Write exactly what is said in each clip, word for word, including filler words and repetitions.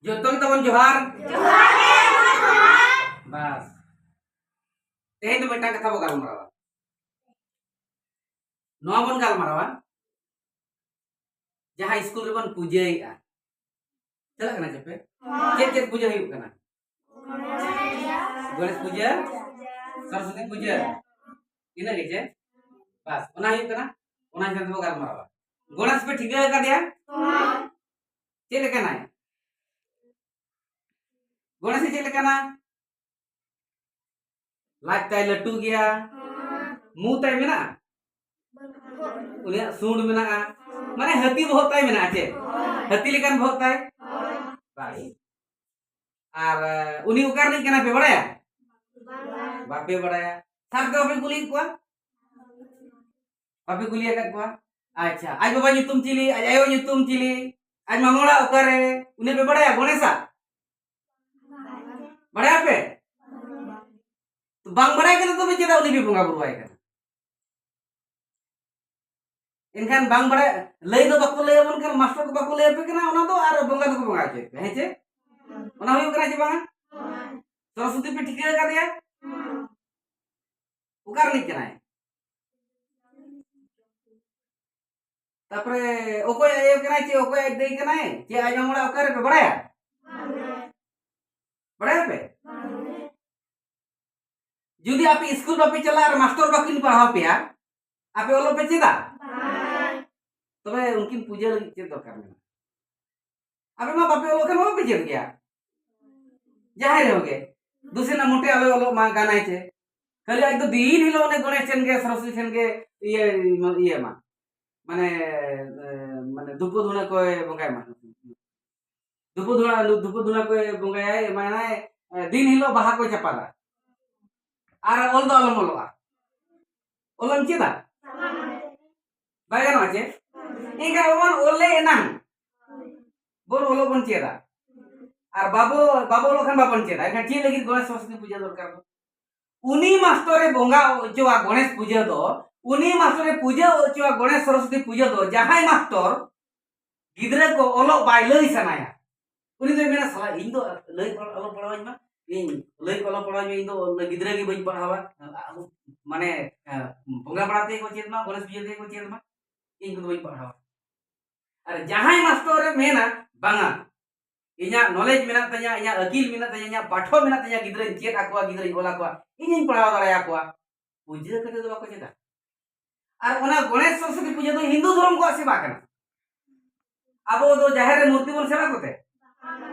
ᱡᱚᱛᱚ ᱜᱮ ᱛᱟᱵᱚᱱ ᱡᱚᱦᱟᱨ᱾ ᱡᱚᱦᱟᱨ ᱜᱮ, ᱡᱚᱦᱟᱨ᱾ ᱵᱟᱥ, ᱛᱮᱦᱮᱧ ᱫᱚ ᱢᱤᱫᱴᱟᱝ ᱠᱟᱛᱷᱟ ᱵᱚ ᱜᱟᱞᱢᱟᱨᱟᱣᱟ᱾ ᱱᱚᱣᱟ ᱵᱚᱱ ᱜᱟᱞᱢᱟᱨᱟᱣᱟ, ᱡᱟᱦᱟᱸ ᱥᱠᱩᱞ ᱨᱮᱵᱚᱱ ᱯᱩᱡᱟᱹᱭᱮᱫᱼᱟ, ᱪᱟᱞᱟᱜ ᱠᱟᱱᱟ ᱪᱮ ᱯᱮ? ᱪᱮᱫ ᱪᱮᱫ ᱯᱩᱡᱟᱹ ᱦᱩᱭᱩᱜ ᱠᱟᱱᱟ? ᱜᱚᱬᱮᱥ ᱯᱩᱡᱟᱹ, ᱥᱚᱨᱚᱥᱚᱛᱤ ᱯᱩᱡᱟᱹ, ᱤᱱᱟᱹ ᱜᱮ ᱪᱮ? ᱵᱟᱥ, ᱚᱱᱟ ᱦᱩᱭᱩᱜ ᱠᱟᱱᱟ᱾ ᱚᱱᱟ ᱪᱮᱛᱟᱱ ᱛᱮᱵᱚ ᱜᱟᱞᱢᱟᱨᱟᱣᱟ᱾ ᱜᱚᱬᱮᱥ ᱯᱮ ᱴᱷᱤᱠᱟᱹ ᱟᱠᱟᱫᱮᱭᱟ? ᱪᱮᱫ ᱞᱮᱠᱟᱱᱟᱭ? ᱜᱚᱬᱮᱥ ᱪᱮᱫ ᱞᱮᱠᱟᱱᱟ? ᱞᱟᱡ ᱛᱟᱭ ᱞᱟᱹᱴᱩ ᱜᱮᱭᱟ, ᱢᱩ ᱛᱟᱭ ᱢᱮᱱᱟᱜᱼᱟ, ᱩᱱᱤᱭᱟᱜ ᱥᱩᱸᱰ ᱢᱮᱱᱟᱜᱼᱟ, ᱢᱟᱱᱮ ᱦᱟᱹᱛᱤ ᱵᱚᱦᱚᱜ ᱛᱟᱭ ᱢᱮᱱᱟᱜᱼᱟ᱾ ᱪᱮ ᱦᱟᱹᱛᱤ ᱞᱮᱠᱟᱱ ᱵᱚᱦᱚᱜ ᱛᱟᱭ? ᱵᱟᱥ᱾ ᱟᱨ ᱩᱱᱤ ᱚᱠᱟ ᱨᱤᱱᱤᱡ ᱠᱟᱱᱟᱭ ᱯᱮ ᱵᱟᱲᱟᱭᱟ? ᱵᱟᱯᱮ ᱵᱟᱲᱟᱭᱟ᱾ ᱥᱟᱨ ᱫᱚ ᱵᱟᱯᱮ ᱠᱩᱞᱤᱭᱮᱫ ᱠᱚᱣᱟ? ᱵᱟᱯᱮ ᱠᱩᱞᱤ ᱟᱠᱟᱫ ᱠᱚᱣᱟ? ᱟᱪᱪᱷᱟ, ᱟᱡ ᱵᱟᱵᱟ ᱧᱩᱛᱩᱢ ᱪᱤᱞᱤ, ᱟᱡ ᱟᱭᱳ ᱧᱩᱛᱩᱢ ᱪᱤᱞᱤ, ᱟᱡ ᱢᱟᱢᱚ ᱚᱲᱟᱜ ᱚᱠᱟᱨᱮ, ᱩᱱᱤ ᱯᱮ ᱵᱟᱲᱟᱭᱟ? ᱜᱚᱬᱮᱥᱟᱜ ᱵᱟᱲᱟᱭᱟᱯᱮ? ᱵᱟᱝ ᱵᱟᱲᱟᱭ ᱠᱟᱱᱟ ᱛᱚᱵᱮ ᱪᱮᱫᱟᱜ ᱩᱱᱤ ᱯᱮ ᱵᱚᱸᱜᱟ ᱵᱩᱨᱩᱣᱟᱭ ᱠᱟᱱᱟ? ᱮᱱᱠᱷᱟᱱ ᱵᱟᱝ ᱵᱟᱲᱟᱭ, ᱞᱟᱹᱭ ᱫᱚ ᱵᱟᱠᱚ ᱞᱟᱹᱭ ᱟᱵᱚᱱ ᱠᱟᱱᱟ, ᱢᱟᱥᱴᱟᱨ ᱠᱚ ᱵᱟᱠᱚ ᱞᱟᱹᱭ ᱟᱯᱮ ᱠᱟᱱᱟ, ᱚᱱᱟ ᱫᱚ ᱟᱨ ᱵᱚᱸᱜᱟ ᱫᱚᱠᱚ ᱵᱚᱸᱜᱟ ᱦᱚᱪᱚᱭᱮᱫ ᱯᱮ, ᱦᱮᱸ ᱪᱮ? ᱚᱱᱟ ᱦᱩᱭᱩᱜ ᱠᱟᱱᱟ ᱪᱮ ᱵᱟᱝᱟ? ᱥᱚᱨᱚᱥᱚᱛᱤ ᱯᱮ ᱴᱷᱤᱠᱟᱹ ᱟᱠᱟᱫᱮᱭᱟ? ᱚᱠᱟ ᱨᱤᱱᱤᱡ ᱠᱟᱱᱟᱭ? ᱛᱟᱯᱚᱨᱮ ᱚᱠᱚᱭ ᱟᱡ ᱟᱭᱳ ᱠᱟᱱᱟᱭ ᱪᱮ ᱚᱠᱚᱭ ᱟᱡ ᱫᱟᱹᱭ ᱠᱟᱱᱟᱭ ᱪᱮ ᱟᱡ ᱢᱟᱢᱚ ᱚᱲᱟᱜ ᱚᱠᱟᱨᱮ ᱯᱮ ᱵᱟᱲᱟᱭᱟ? ᱵᱟᱲᱟᱭᱟᱯᱮ? ᱡᱩᱫᱤ ᱟᱯᱮ ᱥᱠᱩᱞ ᱵᱟᱯᱮ ᱪᱟᱞᱟᱜᱼᱟ ᱟᱨ ᱢᱟᱥᱴᱚᱨ ᱵᱟᱹᱠᱤᱱ ᱯᱟᱲᱦᱟᱣ ᱯᱮᱭᱟ, ᱟᱯᱮ ᱚᱞᱚᱜ ᱯᱮ ᱪᱮᱫᱟ? ᱛᱚᱵᱮ ᱩᱱᱠᱤᱱ ᱯᱩᱡᱟᱹ ᱞᱟᱹᱜᱤᱫ ᱪᱮᱫ ᱫᱚᱨᱠᱟᱨ ᱢᱮᱱᱟᱜᱼᱟ? ᱟᱯᱮ ᱢᱟ ᱵᱟᱯᱮ ᱚᱞᱚᱜ ᱠᱷᱟᱱ ᱵᱟᱯᱮ ᱪᱮᱫ ᱜᱮᱭᱟ᱾ ᱡᱟᱦᱟᱸᱭ ᱨᱮᱦᱚᱸ ᱜᱮ ᱫᱩᱥᱮ ᱱᱟ ᱢᱚᱴᱮ ᱟᱞᱚᱭ ᱚᱞᱚᱜ ᱢᱟ, ᱜᱟᱱᱟᱭ ᱪᱮ᱾ ᱠᱷᱟᱹᱞᱤ ᱟᱡ ᱫᱚ ᱫᱤᱱ ᱦᱤᱞᱳᱜ ᱚᱱᱮ ᱜᱚᱬᱮᱥ ᱴᱷᱮᱱ ᱜᱮ, ᱥᱚᱨᱚᱥᱚᱛᱤ ᱴᱷᱮᱱ ᱜᱮ ᱤᱭᱟᱹ, ᱤᱭᱟᱹ ᱢᱟ, ᱢᱟᱱᱮ, ᱮ, ᱢᱟᱱᱮ ᱫᱷᱩᱯᱟᱹ ᱫᱷᱩᱬᱟᱹ ᱠᱚᱭ ᱵᱚᱸᱜᱟᱭ ᱢᱟ᱾ ᱫᱷᱩᱯᱟᱹ ᱫᱷᱩᱬᱟᱹ, ᱫᱷᱩᱯᱟᱹ ᱫᱷᱩᱬᱟᱹ ᱠᱚᱭ ᱵᱚᱸᱜᱟᱭᱟᱭ, ᱮᱢᱟᱭᱟᱭ, ᱮ, ᱫᱤᱱ ᱦᱤᱞᱳᱜ ᱵᱟᱦᱟ ᱠᱚᱭ ᱪᱟᱯᱟᱫᱟ᱾ ᱟᱨ ᱚᱞ ᱫᱚ ᱟᱞᱚᱢ ᱚᱞᱚᱜᱼᱟ᱾ ᱚᱞᱚᱜ ᱮᱢ ᱪᱮᱫᱟ? ᱵᱟᱭ ᱜᱟᱱᱚᱜᱼᱟ ᱪᱮ? ᱮᱱᱠᱷᱟᱱ ᱵᱚᱱ ᱚᱞ ᱞᱮ ᱮᱱᱟᱝ ᱵᱚᱱ ᱚᱞᱚᱜ ᱵᱚᱱ ᱪᱮᱫᱟ᱾ ᱟᱨ ᱵᱟᱵᱚ, ᱵᱟᱵᱚ ᱚᱞᱚᱜ ᱠᱷᱟᱱ ᱵᱟᱵᱚᱱ ᱪᱮᱫᱟ᱾ ᱮᱱᱠᱷᱟᱱ ᱪᱮᱫ ᱞᱟᱹᱜᱤᱫ ᱜᱚᱬᱮᱥ ᱥᱚᱨᱚᱥᱚᱛᱤ ᱯᱩᱡᱟᱹ ᱫᱚᱨᱠᱟᱨ ᱫᱚ? ᱩᱱᱤ ᱢᱟᱥᱴᱚᱨᱮ ᱵᱚᱸᱜᱟ ᱦᱚᱪᱚᱣᱟ ᱜᱚᱬᱮᱥ ᱯᱩᱡᱟᱹ ᱫᱚ, ᱩᱱᱤ ᱢᱟᱥᱴᱚᱨᱮ ᱯᱩᱡᱟᱹ ᱦᱚᱪᱚᱣᱟ ᱜᱚᱬᱮᱥ ᱥᱚᱨᱚᱥᱚᱛᱤ ᱯᱩᱡᱟᱹ ᱫᱚ, ᱡᱟᱦᱟᱸᱭ ᱢᱟᱥᱴᱚᱨ ᱜᱤᱫᱽᱨᱟᱹ ᱠᱚ ᱚᱞᱚᱜ ᱵᱟᱭ ᱞᱟᱹᱭ ᱥᱟᱱᱟᱭᱟ, ᱩᱱᱤ ᱫᱚᱭ ᱢᱮᱱᱟ, "ᱥᱟᱞᱟ, ᱤᱧ ᱫᱚ ᱞᱟᱹᱭ ᱠᱚ ᱟᱞᱚ ᱯᱟᱲᱦᱟᱣᱟᱹᱧ ᱢᱟ, ᱤᱧ ᱞᱟᱹᱭ ᱠᱚ ᱟᱞᱚ ᱯᱟᱲᱦᱟᱣᱟᱹᱧ ᱢᱟ, ᱤᱧ ᱫᱚ ᱜᱤᱫᱽᱨᱟᱹ ᱜᱮ ᱵᱟᱹᱧ ᱯᱟᱲᱦᱟᱣᱟ, ᱢᱟᱱᱮ ᱵᱚᱸᱜᱟ ᱵᱟᱲᱟ ᱛᱮᱜᱮ ᱠᱚ ᱪᱮᱫ ᱢᱟ, ᱜᱚᱬᱮᱥ ᱯᱩᱡᱟᱹ ᱛᱮᱜᱮ ᱠᱚ ᱪᱮᱫ ᱢᱟ, ᱤᱧ ᱠᱚᱫᱚ ᱵᱟᱹᱧ ᱯᱟᱲᱦᱟᱣᱟ᱾" ᱟᱨ ᱡᱟᱦᱟᱸᱭ ᱢᱟᱥᱴᱚᱨᱮ ᱢᱮᱱᱟ, "ᱵᱟᱝᱟ, ᱤᱧᱟᱹᱜ ᱱᱚᱞᱮᱡᱽ ᱢᱮᱱᱟᱜ ᱛᱤᱧᱟ, ᱤᱧᱟᱹᱜ ᱟᱹᱠᱤᱞ ᱢᱮᱱᱟᱜ ᱛᱤᱧᱟ, ᱤᱧᱟᱹᱜ ᱯᱟᱴᱷᱚ ᱢᱮᱱᱟᱜ ᱛᱤᱧᱟ, ᱜᱤᱫᱽᱨᱟᱹᱧ ᱪᱮᱫ ᱟᱠᱚᱣᱟ, ᱜᱤᱫᱽᱨᱟᱹᱧ ᱚᱞ ᱟᱠᱚᱣᱟ, ᱤᱧᱤᱧ ᱯᱟᱲᱦᱟᱣ ᱫᱟᱲᱮᱭᱟᱠᱚᱣᱟ", ᱯᱩᱡᱟᱹ ᱠᱟᱛᱮ ᱫᱚ ᱵᱟᱠᱚ ᱪᱮᱫᱟ᱾ ᱟᱨ ᱚᱱᱟ ᱜᱚᱬᱮᱥ ᱥᱚᱨᱚᱥᱚᱛᱤ ᱯᱩᱡᱟᱹ ᱫᱚ ᱦᱤᱱᱫᱩ ᱫᱷᱚᱨᱚᱢ ᱠᱚᱣᱟᱜ ᱥᱮᱵᱟ ᱠᱟᱱᱟ᱾ ᱟᱵᱚ ᱫᱚ ᱡᱟᱦᱮᱨ ᱨᱮ ᱢᱩᱨᱛᱤ ᱵᱚᱱ ᱥᱮᱵᱟ ᱠᱚᱛᱮ?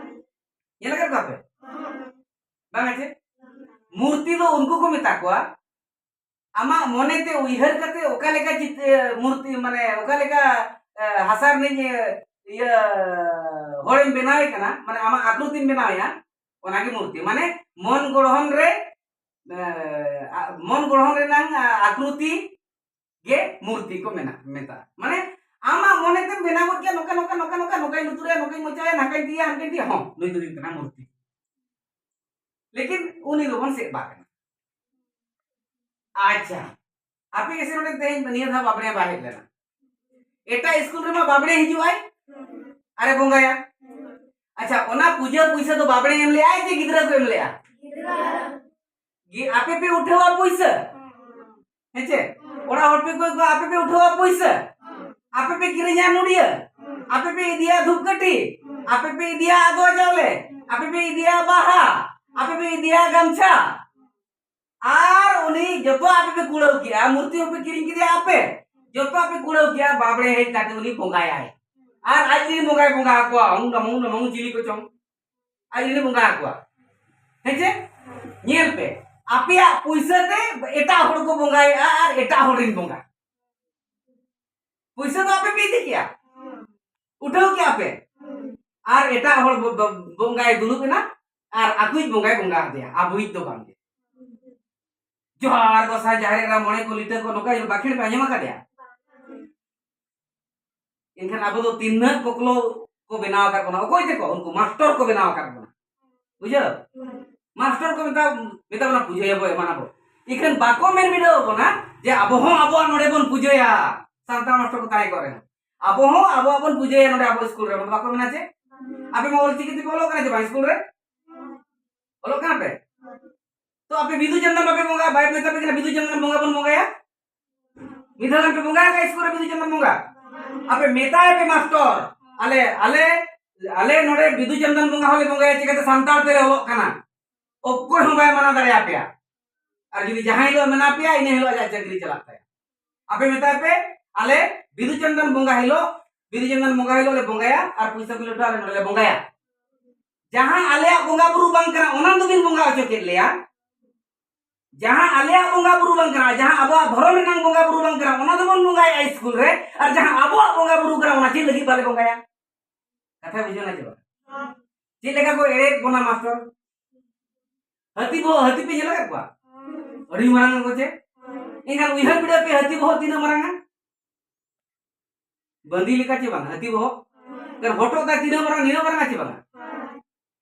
ᱧᱮᱞ ᱟᱠᱟᱫ ᱠᱚᱣᱟ ᱯᱮ? ᱵᱟᱝ ᱪᱮ? ᱢᱩᱨᱛᱤ ᱫᱚ ᱩᱱᱠᱩ ᱠᱚ ᱢᱮᱛᱟ ᱠᱚᱣᱟ, ᱟᱢᱟᱜ ᱢᱚᱱᱮᱛᱮ ᱩᱭᱦᱟᱹᱨ ᱠᱟᱛᱮ ᱚᱠᱟ ᱞᱮᱠᱟ ᱪᱤᱛ-, ᱮ, ᱢᱩᱨᱛᱤ, ᱢᱟᱱᱮ ᱚᱠᱟ ᱞᱮᱠᱟ, ᱮ, ᱦᱟᱥᱟ ᱨᱤᱱᱤᱡ, ᱮ, ᱤᱭᱟᱹ, ᱦᱚᱲᱮᱢ ᱵᱮᱱᱟᱣᱮ ᱠᱟᱱᱟ, ᱢᱟᱱᱮ ᱟᱢᱟᱜ ᱟᱠᱨᱩᱛᱤᱢ ᱵᱮᱱᱟᱣᱮᱜᱼᱟ, ᱚᱱᱟᱜᱮ ᱢᱩᱨᱛᱤ᱾ ᱢᱟᱱᱮ ᱢᱚᱱ ᱜᱚᱲᱦᱚᱱ ᱨᱮ, ᱮ, ᱟ-, ᱢᱚᱱ ᱜᱚᱲᱦᱚᱱ ᱨᱮᱱᱟᱝ, ᱟ, ᱟᱠᱨᱩᱛᱤ ᱜᱮ ᱢᱩᱨᱛᱤ ᱠᱚ ᱢᱮᱱᱟ, ᱢᱮᱛᱟᱜᱼᱟ᱾ ᱢᱟᱱᱮ ᱟᱢᱟᱜ ᱢᱚᱱᱮᱛᱮᱢ ᱵᱮᱱᱟᱣ ᱜᱚᱫ ᱠᱮᱭᱟ, ᱱᱚᱝᱠᱟ, ᱱᱚᱝᱠᱟ, ᱱᱚᱝᱠᱟ, ᱱᱚᱝᱠᱟ, ᱱᱚᱝᱠᱟᱧ ᱞᱩᱛᱩᱨᱟᱭᱟ, ᱱᱚᱝᱠᱟᱧ ᱢᱚᱪᱟᱭᱟ, ᱱᱚᱝᱠᱟᱧ ᱛᱤᱭᱟ, ᱦᱟᱱᱠᱟᱧ ᱛᱤᱭᱟ, ᱦᱚᱸ, ᱱᱩᱭ ᱫᱚ ᱦᱩᱭᱩᱜ ᱠᱟᱱᱟ ᱢᱩᱨᱛᱤ᱾ ᱞᱮᱠᱤᱱ ᱩᱱᱤ ᱫᱚᱵᱚᱱ ᱥᱮᱫ ᱵᱟᱝ ᱠᱟᱱᱟ᱾ ᱟᱪᱪᱷᱟ, ᱟᱯᱮ ᱜᱮᱥᱮ ᱱᱚᱰᱮ ᱛᱮᱦᱮᱧ ᱱᱤᱭᱟᱹ ᱫᱷᱟᱣ ᱵᱟᱵᱲᱮ ᱵᱟᱭ ᱦᱮᱡ ᱞᱮᱱᱟ? ᱮᱴᱟᱜ ᱥᱠᱩᱞ ᱨᱮᱢᱟ ᱵᱟᱵᱲᱮ ᱦᱤᱡᱩᱜ ᱟᱭ, ᱟᱨᱮ ᱵᱚᱸᱜᱟᱭᱟ᱾ ᱟᱪᱪᱷᱟ, ᱚᱱᱟ ᱯᱩᱡᱟᱹ ᱯᱩᱭᱥᱟᱹ ᱫᱚ ᱵᱟᱵᱲᱮ ᱮᱢ ᱞᱮᱜᱼᱟᱭ ᱪᱮ ᱜᱤᱫᱽᱨᱟᱹ ᱠᱚ ᱮᱢ ᱞᱮᱜᱼᱟ? ᱜᱤ-, ᱟᱯᱮ ᱯᱮ ᱩᱴᱷᱟᱹᱣᱟ ᱯᱩᱭᱥᱟᱹ? ᱦᱮᱸ ᱪᱮ? ᱚᱲᱟᱜ ᱦᱚᱲ ᱯᱮ ᱠᱚᱭ ᱠᱚᱣᱟ, ᱟᱯᱮ ᱯᱮ ᱩᱴᱷᱟᱹᱣᱟ ᱯᱩᱭᱥᱟᱹ? ᱟᱯᱮ ᱯᱮ ᱠᱤᱨᱤᱧᱟ ᱱᱩᱲᱤᱭᱟᱹ? ᱟᱯᱮ ᱯᱮ ᱤᱫᱤᱭᱟ ᱫᱷᱩᱯᱠᱟᱹᱴᱷᱤ? ᱟᱯᱮ ᱯᱮ ᱤᱫᱤᱭᱟ ᱟᱫᱣᱟ ᱪᱟᱣᱞᱮ? ᱟᱯᱮ ᱯᱮ ᱤᱫᱤᱭᱟ ᱵᱟᱦᱟ? ᱟᱯᱮ ᱯᱮ ᱤᱫᱤᱭᱟ ᱜᱟᱢᱪᱷᱟ? ᱟᱨ ᱩᱱᱤ ᱡᱚᱛᱚᱣᱟᱜ ᱟᱯᱮ ᱯᱮ ᱠᱩᱲᱟᱹᱣ ᱠᱮᱜᱼᱟ, ᱢᱩᱨᱛᱤ ᱦᱚᱸᱯᱮ ᱠᱤᱨᱤᱧ ᱠᱮᱫᱮᱭᱟ ᱟᱯᱮ, ᱡᱚᱛᱚᱣᱟᱜ ᱯᱮ ᱠᱩᱲᱟᱹᱣ ᱠᱮᱜᱼᱟ, ᱵᱟᱵᱲᱮ ᱦᱮᱡ ᱠᱟᱛᱮ ᱩᱱᱤ ᱵᱚᱸᱜᱟᱭᱟᱭ᱾ ᱟᱨ ᱟᱡ ᱨᱮᱱ ᱵᱚᱸᱜᱟᱭ ᱵᱚᱸᱜᱟ ᱟᱠᱚᱣᱟ, ᱦᱩᱝ ᱰᱚᱢᱚᱝ ᱰᱚᱢᱚᱝ ᱪᱤᱞᱤ ᱠᱚᱪᱚᱝ, ᱟᱡ ᱨᱮᱱ ᱵᱚᱸᱜᱟ ᱟᱠᱚᱣᱟ᱾ ᱦᱮᱸ ᱪᱮ? ᱧᱮᱞ ᱯᱮ, ᱟᱯᱮᱭᱟᱜ ᱯᱩᱭᱥᱟᱹ ᱛᱮ ᱮᱴᱟᱜ ᱦᱚᱲ ᱠᱚ ᱵᱚᱸᱜᱟᱭᱮᱜᱼᱟ ᱟᱨ ᱮᱴᱟᱜ ᱦᱚᱲ ᱨᱮᱱ ᱵᱚᱸᱜᱟ᱾ ᱯᱩᱭᱥᱟᱹ ᱫᱚ ᱟᱯᱮ ᱯᱮ ᱤᱫᱤ ᱠᱮᱜᱼᱟ, ᱩᱴᱷᱟᱹᱣ ᱠᱮᱜᱼᱟ ᱯᱮ, ᱟᱨ ᱮᱴᱟᱜ ᱦᱚᱲ ᱵᱚ-, ᱵᱚ-, ᱵᱚᱸᱜᱟᱭ ᱫᱩᱲᱩᱵ ᱮᱱᱟ ᱟᱨ ᱟᱠᱚᱭᱤᱡ ᱵᱚᱸᱜᱟᱭ ᱵᱚᱸᱜᱟ ᱟᱫᱮᱭᱟ, ᱟᱵᱚᱭᱤᱡ ᱫᱚ ᱵᱟᱝᱜᱮ᱾ ᱡᱚᱦᱟᱨ ᱜᱚᱸᱥᱟᱭ ᱡᱟᱦᱮᱨ ᱮᱨᱟ ᱢᱚᱬᱮ ᱠᱚ ᱞᱤᱴᱟᱹ ᱠᱚ, ᱱᱚᱝᱠᱟ ᱵᱟᱠᱷᱮᱲ ᱯᱮ ᱟᱸᱡᱚᱢ ᱟᱠᱟᱫᱮᱭᱟ? ᱮᱱᱠᱷᱟᱱ ᱟᱵᱚ ᱫᱚ ᱛᱤᱱᱟᱹᱜ ᱠᱚᱠᱞᱚ ᱠᱚ ᱵᱮᱱᱟᱣ ᱟᱠᱟᱫ ᱵᱚᱱᱟ, ᱚᱠᱚᱭ ᱛᱮᱠᱚ? ᱩᱱᱠᱩ ᱢᱟᱥᱴᱚᱨ ᱠᱚ ᱵᱮᱱᱟᱣ ᱟᱠᱟᱫ ᱵᱚᱱᱟ, ᱵᱩᱡᱷᱟᱹᱣ? ᱢᱟᱥᱴᱚᱨ ᱠᱚ ᱢᱮᱛᱟ, ᱢᱮᱛᱟ ᱵᱚᱱᱟ ᱯᱩᱡᱟᱹᱭᱟᱵᱚ, ᱮᱢᱟᱱᱟᱵᱚ, ᱤᱠᱷᱟᱹᱱ ᱵᱟᱠᱚ ᱢᱮᱱ ᱵᱤᱰᱟᱹᱣ ᱵᱚᱱᱟ ᱡᱮ ᱟᱵᱚ ᱦᱚᱸ ᱟᱵᱚᱣᱟᱜ ᱱᱚᱰᱮ ᱵᱚᱱ ᱯᱩᱡᱟᱹᱭᱟ᱾ ᱥᱟᱱᱛᱟᱲ ᱢᱟᱥᱴᱚᱨ ᱠᱚ ᱛᱟᱦᱮᱸ ᱠᱚᱜ ᱨᱮᱦᱚᱸ ᱟᱵᱚ ᱦᱚᱸ ᱟᱵᱚᱣᱟᱜ ᱵᱚᱱ ᱯᱩᱡᱟᱹᱭᱟ ᱱᱚᱰᱮ ᱟᱵᱚ ᱥᱠᱩᱞ ᱨᱮ, ᱵᱟᱠᱚ ᱢᱮᱱᱟ ᱪᱮ? ᱟᱯᱮ ᱢᱟ ᱚᱞ ᱪᱤᱠᱤ ᱛᱮᱯᱮ ᱚᱞᱚᱜ ᱠᱟᱱᱟ ᱪᱮ ᱵᱟᱝ ᱥᱠᱩᱞ ᱨᱮ? ᱚᱞᱚᱜ ᱠᱟᱱᱟ ᱯᱮ? ᱛᱚ ᱟᱯᱮ ᱵᱤᱫᱩ ᱪᱟᱸᱫᱟᱱ ᱵᱟᱯᱮ ᱵᱚᱸᱜᱟ, ᱵᱟᱭ ᱢᱮᱛᱟ ᱯᱮ ᱠᱟᱱᱟ ᱵᱤᱫᱩ ᱪᱟᱸᱫᱟᱱ ᱵᱚᱸᱜᱟ ᱵᱚᱱ ᱵᱚᱸᱜᱟᱭᱟ? ᱢᱤᱫ ᱫᱷᱟᱣ ᱜᱟᱱ ᱯᱮ ᱵᱚᱸᱜᱟ ᱟᱠᱟᱫ ᱥᱠᱩᱞ ᱨᱮ ᱵᱤᱫᱩ ᱪᱟᱸᱫᱟᱱ ᱵᱚᱸᱜᱟ? ᱟᱯᱮ ᱢᱮᱛᱟᱭ ᱯᱮ ᱢᱟᱥᱴᱚᱨ, ᱟᱞᱮ ᱟᱞᱮ ᱟᱞᱮ ᱱᱚᱰᱮ ᱵᱤᱫᱩ ᱪᱟᱸᱫᱟᱱ ᱵᱚᱸᱜᱟ ᱦᱚᱸᱞᱮ ᱵᱚᱸᱜᱟᱭᱟ, ᱪᱤᱠᱟᱹᱛᱮ ᱥᱟᱱᱛᱟᱲ ᱛᱮᱞᱮ ᱚᱞᱚᱜ ᱠᱟᱱᱟ, ᱚᱠᱚᱭ ᱦᱚᱸ ᱵᱟᱭ ᱢᱟᱱᱟ ᱫᱟᱲᱮᱭᱟᱯᱮᱭᱟ᱾ ᱟᱨ ᱡᱩᱫᱤ ᱡᱟᱦᱟᱸ ᱦᱤᱞᱳᱜ ᱢᱮᱱᱟ ᱯᱮᱭᱟ, ᱤᱱᱟᱹ ᱦᱤᱞᱳᱜ ᱟᱡᱟᱜ ᱪᱟᱹᱠᱨᱤ ᱪᱟᱞᱟᱜ ᱛᱟᱭᱟ᱾ ᱟᱯᱮ ᱢᱮᱛᱟᱭ ᱯᱮ, ᱟᱞᱮ ᱵᱤᱫᱩ ᱪᱟᱸᱫᱟᱱ ᱵᱚᱸᱜᱟ ᱦᱤᱞᱳᱜ, ᱵᱤᱫᱩ ᱪᱟᱸᱫᱟᱱ ᱵᱚᱸᱜᱟ ᱦᱤᱞᱳᱜ ᱞᱮ ᱵᱚᱸᱜᱟᱭᱟ ᱟᱨ ᱯᱩᱭᱥᱟᱹ ᱠᱚᱞᱮ ᱩᱴᱷᱟᱹᱣᱟ, ᱟᱞᱮ ᱱᱚᱰᱮ ᱞᱮ ᱵᱚᱸᱜᱟᱭᱟ᱾ ᱡᱟᱦᱟᱸ ᱟᱞᱮᱭᱟᱜ ᱵᱚᱸᱜᱟ ᱵᱩᱨᱩ ᱵᱟᱝ ᱠᱟᱱᱟ, ᱚᱱᱟ ᱫᱚᱵᱤᱱ ᱵᱚᱸᱜᱟ ᱦᱚᱪᱚ ᱠᱮᱫ ᱞᱮᱭᱟ᱾ ᱡᱟᱦᱟᱸ ᱟᱞᱮᱭᱟᱜ ᱵᱚᱸᱜᱟ ᱵᱩᱨᱩ ᱵᱟᱝ ᱠᱟᱱᱟ, ᱡᱟᱦᱟᱸ ᱟᱵᱚᱣᱟᱜ ᱫᱷᱚᱨᱚᱢ ᱨᱮᱱᱟᱜ ᱵᱚᱸᱜᱟ ᱵᱩᱨᱩ ᱵᱟᱝ ᱠᱟᱱᱟ, ᱚᱱᱟ ᱫᱚᱵᱚᱱ ᱵᱚᱸᱜᱟᱭᱟ ᱥᱠᱩᱞ ᱨᱮ, ᱟᱨ ᱡᱟᱦᱟᱸ ᱟᱵᱚᱣᱟᱜ ᱵᱚᱸᱜᱟ ᱵᱩᱨᱩ ᱠᱟᱱᱟ, ᱚᱱᱟ ᱪᱮᱫ ᱞᱟᱹᱜᱤᱫ ᱵᱟᱞᱮ ᱵᱚᱸᱜᱟᱭᱟ? ᱠᱟᱛᱷᱟ ᱵᱩᱡᱷᱟᱹᱣ ᱱᱟ ᱪᱮ ᱵᱟᱝ? ᱪᱮᱫ ᱞᱮᱠᱟ ᱠᱚ ᱮᱲᱮᱭᱮᱫ ᱵᱚᱱᱟ ᱢᱟᱥᱴᱚᱨ? ᱦᱟᱹᱛᱤ ᱵᱚᱦᱚᱜ, ᱦᱟᱹᱛᱤ ᱯᱮ ᱧᱮᱞ ᱟᱠᱟᱫ ᱠᱚᱣᱟ? ᱟᱹᱰᱤ ᱢᱟᱨᱟᱝ ᱟᱠᱚ ᱪᱮ? ᱮᱱᱠᱷᱟᱱ ᱩᱭᱦᱟᱹᱨ ᱵᱤᱰᱟᱹᱣ ᱯᱮ, ᱦᱟᱹᱛᱤ ᱵᱚᱦᱚᱜ ᱛᱤᱱᱟᱹᱜ ᱢᱟᱨᱟᱝᱟ? ᱵᱟᱸᱫᱤ ᱞᱮᱠᱟ ᱪᱮ ᱵᱟᱝ ᱦᱟᱹᱛᱤ ᱵᱚᱦᱚᱜ? ᱮᱱᱠᱷᱟᱱ ᱦᱚᱴᱚᱜ ᱛᱟᱭ ᱛᱤᱱᱟᱹᱜ ᱢᱟᱨᱟᱝ, ᱱᱤᱱᱟᱹᱜ ᱢᱟᱨᱟᱝᱟ ᱪᱮ ᱵᱟᱝᱟ?